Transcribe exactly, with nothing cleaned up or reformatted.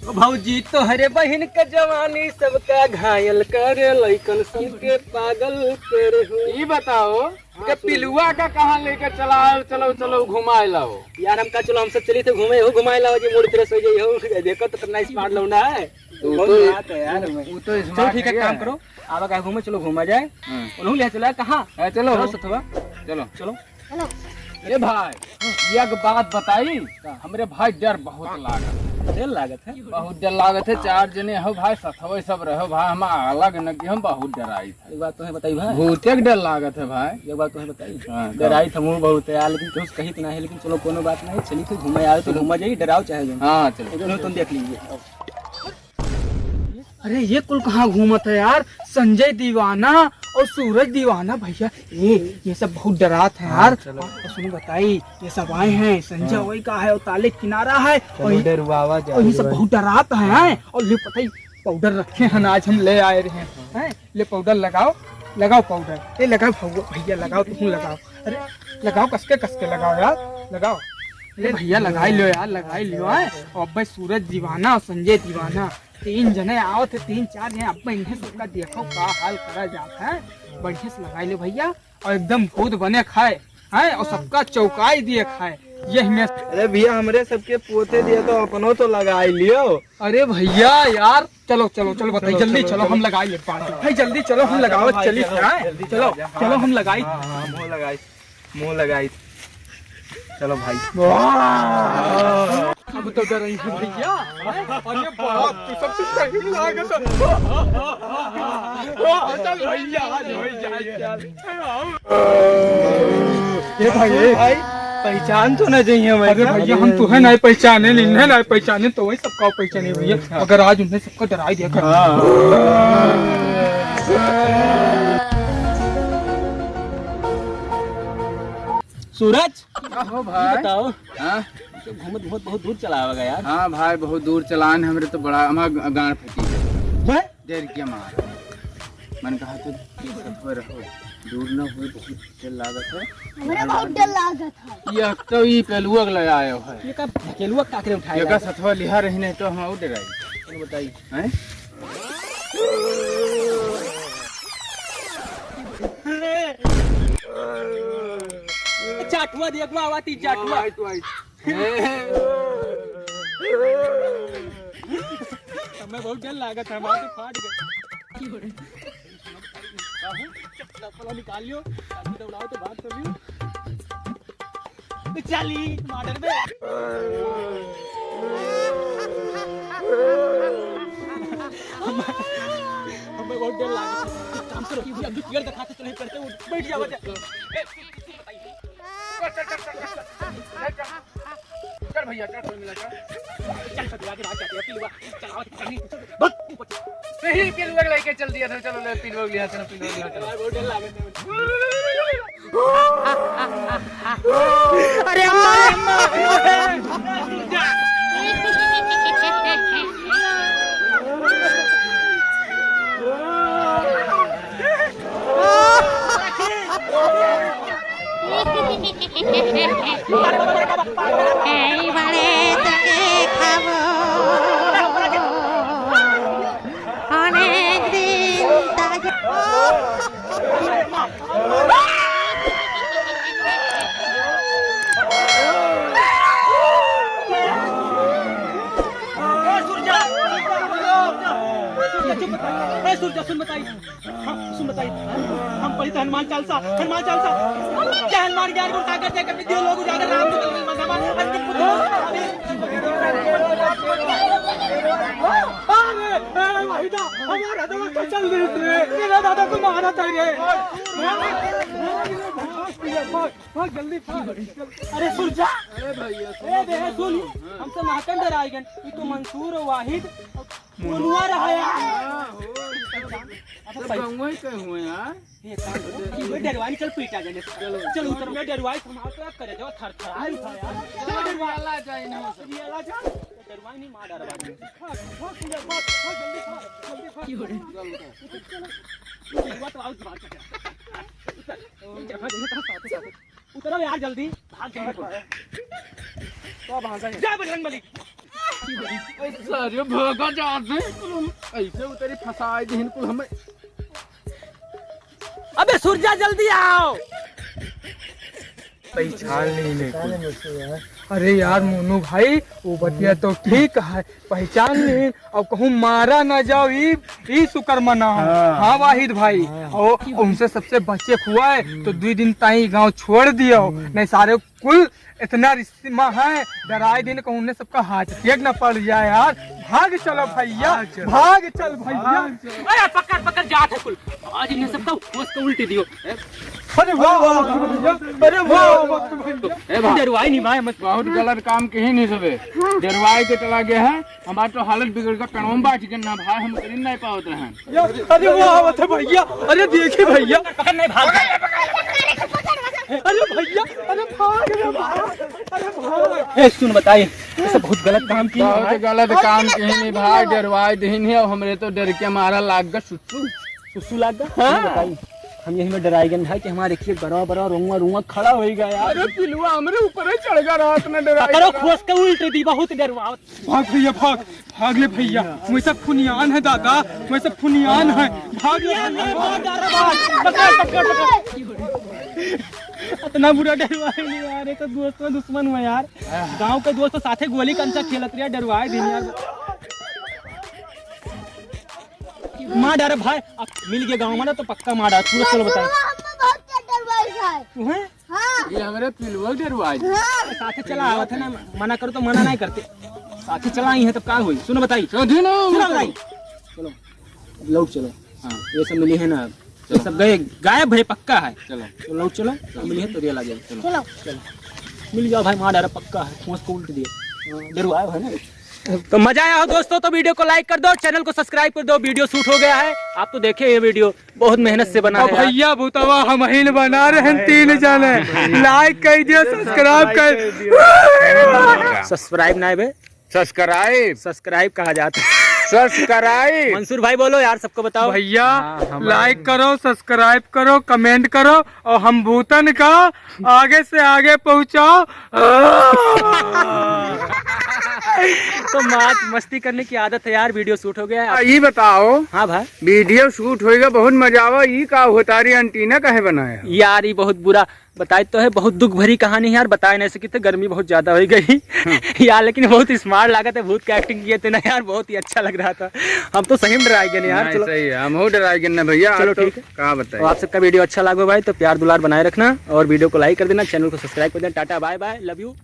भौजी तोहरे बहिन के जवानी सबका घायल करे, लइकन सन के पागल करे हो। ई बताओ कि पिलुआ का कहाँ लेके चला, चलो, चलो घुमाए लाओ। यार, हम का, चलो, हम सब चली थे घूमे, हो घुमाए लाओ जी, मूड फ्रेश हो जाई हो। देखो तो कितना स्मार्ट लौंडा है। तो, बहुत तो, बात है यार। वो तो चलो, स्मार्ट ठीक है, है। काम करो, आवा का घूमे, चलो घूमा जाए। हाँ। उन्हों ले चला कहाँ? हाँ, चलो। चलो, सथवा। चलो। चलो। ए भाई, एक बात बताई, का? हमरे भाई डर बहुत लागत। डर लागत है? बहुत डर लागत है। चार जने हो भाई, सथवे सब रहो भाई, हम अलग न कि हम बहुत डराई। एक बात तोहे बताई भाई। भूते के डर लागत है भाई। एक बात तोहे बताई। हाँ, का? डराई तो हमहू बहुत है यार, लेकिन कुछ कही तो नहीं, लेकिन चलो कोनो बात नहीं, चली फिर घूमे आवे तो चलो। घूमा जाई, डराओ चाहे जो। हाँ, चलो। चलो, तुम देख लीजिए। अरे, ये कुल कहाँ घूमत है यार? संजय दीवाना और सूरज दीवाना भैया, ये, ये सब बहुत डरात है हाँ, यार। चलो। और सुनो बताई, ये सब आए हैं, संजय हाँ। वही का है, वो ताले किनारा है। चलो, और ये, डरवावा जा, और ये सब डरवावा। बहुत डरात है, हाँ। हैं? और ले पता ही, पाउडर रखे हैं, आज हम ले आए रहे हैं, हैं? ले पाउडर लगाओ, लगाओ पाउडर, ए लगाओ भौवा, भैया लगाओ, तुम लगाओ, अरे लगाओ, कसके कसके लगाओ यार, लगाओ। ए भैया लगाई लो यार, लगाई लो, हैं? और अब्बे सूरज दीवाना और संजय दीवाना, तीन जने आवत है, तीन चार जने, अब्बे इन्हें सबका देखो का हाल करा जात है, बढ़िया से लगाई लो भैया। और एकदम भूत बने खाए, हैं, और सबका चौकाई दिए खाए। यही में अरे भैया, हमरे सबके पोते दिए तो अपनो तो लगाई लियो। अरे भैया यार, चलो, चलो, चलो, बताइए, चलो, जल्दी चलो, चलो, चलो। हम लगाई ले पार्टी। भाई, जल्दी चलो, हम हाँ, लगाओ, चलो भाई, चली, चलो, हैं? जल्दी चलो, चलो, चलो, चलो। हम लगाई। हाँ, हाँ, मुँह लगाई, मुँह लगाई। चलो भाई। वाह! अब तो डर रही है भैया। अरे बाप, तू सब चीज सही लागत है। चल भैया, आज हो जाए, चल। ए भाई, ए। भाई, पहचान तो ना जाइए भाई। अरे भैया, हम तुहे नहीं पहचाने, इन्हें नहीं पहचाने, तो वही सबका पहचाने भैया। अच्छा। अगर आज उन्हें सबका डराई दिया कर। हाँ। सूरज, का हो भाई? बताओ। हाँ? तो घूमत घूमत बहुत दूर चला आवेगा यार। हाँ भाई, बहुत दूर चलान, हमरे तो बड़ा हमार ग-, गांड फटी। हैं? डर के मार। मन कहा तो सफर हो, दूर न हो, बहुत डर लागत है। हमरे बहुत डर लागत है। ये तो ई पेलुआ के ले आयो है। ये का पेलुआ काकरे उठाए ये का लागे? सथवा लिहा रही नहीं तो हम और डराई। चलो बताई। हैं? चाटुआ देखवा आवा ती चाटुआ। आई तो आई। हमें बहुत डर लागत है, हमारे तो फाट गए। चप्पल निकाल लियो, ताकि दौड़ाओ तो भाग तो लियो। चली, मार दे। हमें, हमें बहुत डर लागत है। एक काम करो, ये अभी पेड़ दिखा के चले, करते उठ, बैठ जाओ, जा। ए, चल, चल, चल, चल, चल, चल। चल भैया, चल, कोई मिला, चल। चल, चल, आगे भाग जाते हैं, पिलुआ। चल, आओ, चल, चल, चल। भाग, तू बच। नहीं, पिलुआ के लेके चल दिया था, चलो, ले, पिलुआ के लिया, चलो, पिलुआ के लिया, चलो। यार, बहुत डर लागत है। अरे अम्मा, अरे अम्मा। এই বাড়ি তোকে খাবো অনেক দিন তাকে। ए, सूरजा, सुन बताई। हम, सुन बताई। हम पढ़ी तो हनुमान चालीसा, हनुमान चालीसा। जय हनुमान ज्ञान गुण सागर, जय कपीस तिहु लोक उजागर, राम दूत अतुलित मंद हनुमान, अंजनी पुत्र। अरे, ए, वही तो, हमारा तो चल रही थी। मेरा दादा को मारा था रे। भाग, भाग, भाग, जल्दी भाग। अरे सुन जा। अरे भैया, ए, सुनो, बे, सुनो। सुन, हाँ। हमसे महकन डराई गन। ई तो मंसूर और वाहिद, मोनुआ रहा यार। हाँ, हो। अच्छा, तो भाई। गंगोई के हुए यार। ये काम करो, ये डरवाई चल पीटा जाने। चलो, चल उतर। मैं डरवाई संभाल के करे, जो थर थर आई था यार। चलो डरवाई। वाला जाए ना। ये वाला जा। डरवाई नहीं, मार डरवाई। भाग, भाग, भाग, भाग, जल्दी भाग, जल्दी भाग। क्यों रे? चल, उतर। चलो। ये डरवा तो आउट मार के। उतर। उतरो यार जल्दी, भाग जल्दी। तो भाग जाए। जय बजरंग बली। ए, सारे भागा जाते हैं कुल हम। ऐसे उतरी फंसाए दिहिन कुल हमें। अबे सूरजा, जल्दी आओ। पहचान नहीं, नहीं कुल। अरे यार मोनू भाई, वो बतिया तो ठीक है, पहचान नहीं, अब कहूँ मारा ना जाओ, ई, ई शुक्र मनाओ। हाँ। हाँ वाहिद भाई, हाँ। और उनसे सबसे बचे हुआ है, तो दुई दिन ताई गाँव छोड़ दियो, हम्म। नहीं सारे कुल इतना रिश्ते में है, डराए दिन कहूँ उन्हें सबका हाथ अटैक न पड़ जाए यार। भाग चलो भैया, भाग चलो। भाग चल भैया। भाग चलो। अरे पकड़, पकड़, जात है कुल। आज इन्हें सबका होश को उल्टी दियो। अरे वाह, वाह, वाह, भैया। अरे वाह, वाह, भैया। ए भाई। डरवाई नहीं भाई, मत। बहुत गलत काम किहिन सबे। डरवाई के चला गया है, हमार तो हालत बिगड़ गया, पेड़वा में बैठ के ना भाई, हम कहीं नहीं पावत रहे। अरे वाह, आवत है भैया, अरे देखी भैया। पकड़ नहीं, भाग। अरे भैया, अरे भाग रे भाग, अरे भाग। ए, सुन बताई, ये सब बहुत गलत काम की बहुत भाई। गलत काम किहिन भाई, डरवाए दिहिन है, अब हमरे तो डर के मारा लाग गया सुसु। सुसु लाग गया? हाँ। सुन बताई, हम यही में डराई गए भाई कि हमारे एक बड़ा बड़ा रोंगवा रोंगवा खड़ा होई गया यार। अरे पिलुआ हमरे ऊपर ही चढ़ गया रात में डराई पकड़ो, गया। खोस के उल्ट दी, बहुत डरवावत। भाग भैया भाग, भाग ले भैया, वैसा फुनियान है दादा, वैसा फुनियान है, भाग ले भैया। पकड़, पकड़, पकड़। इतना बुरा डरवाए नहीं यार, ये तो दोस्त में दुश्मन हुआ यार। गांव के दोस्त साथे गोली कंचा खेलत रहे, डरवाए दिन यार। मार डारे भाई, अब मिल गए गांव में ना तो पक्का मार डारे, पूरा चलो बताए। मथुरवा हमको बहुत तेज डरवाई है। तू है? हाँ। ये हमरे पिलुआ डरवाई। हाँ। साथे चला आवत है ना, मना करो तो मना नहीं करते। साथे चला आई है तब का होई? सुनो बताई। सुनो बताई। चलो, अब लौट चलो। हाँ, ये सब मिली है ना, ये सब गए, गायब है, पक्का है। चलो। तो लौट चलो, मिली है तो रियल आ जाए। चलो। चलो। चलो। मिल जाओ भाई, मार डारा पक्का है, खोस को उल्ट दिए। हाँ, डरवाए है ना। तो मजा आया हो दोस्तों तो वीडियो को लाइक कर दो, चैनल को सब्सक्राइब कर दो। वीडियो शूट हो गया है, आप तो देखे ये वीडियो बहुत मेहनत से बना है यार। भैया भूतवा हम ही न बना रहे हैं तीन जने। लाइक कर दियो, सब्सक्राइब कर। सब्सक्राइब ना है बे, सब्सक्राइब। सब्सक्राइब कहा जाता है। सब्सक्राइब। मंसूर भाई बोलो यार, सबको बताओ। भैया, हाँ, हमारे लाइक करो, सब्सक्राइब करो, कमेंट करो और हम भूतन का आगे से आगे पहुंचाओ। तो मात मस्ती करने की आदत है यार, वीडियो शूट हो गया है। आ, ये बताओ। हाँ भाई। वीडियो शूट होएगा, बहुत मजा आवा। ये का होता रे, एंटीना काहे बनाया? यार, ये बहुत बुरा बताई तो है, बहुत दुख भरी कहानी है यार, बताए नहीं सकी थे, गर्मी बहुत ज्यादा हो गई। हाँ। यार, लेकिन बहुत स्मार्ट लागत है, भूत का एक्टिंग किए थे ना यार, बहुत ही अच्छा लग रहा था। हम तो सही में डराई गए यार। नहीं, चलो। सही है, हम हो डराई गए ना भैया, चलो, आप तो ठीक है। का बताए। तो आप सबका वीडियो अच्छा लागो भाई, तो प्यार दुलार बनाए रखना और वीडियो को लाइक कर देना, चैनल को सब्सक्राइब कर देना। Ta ta, bye bye, love you.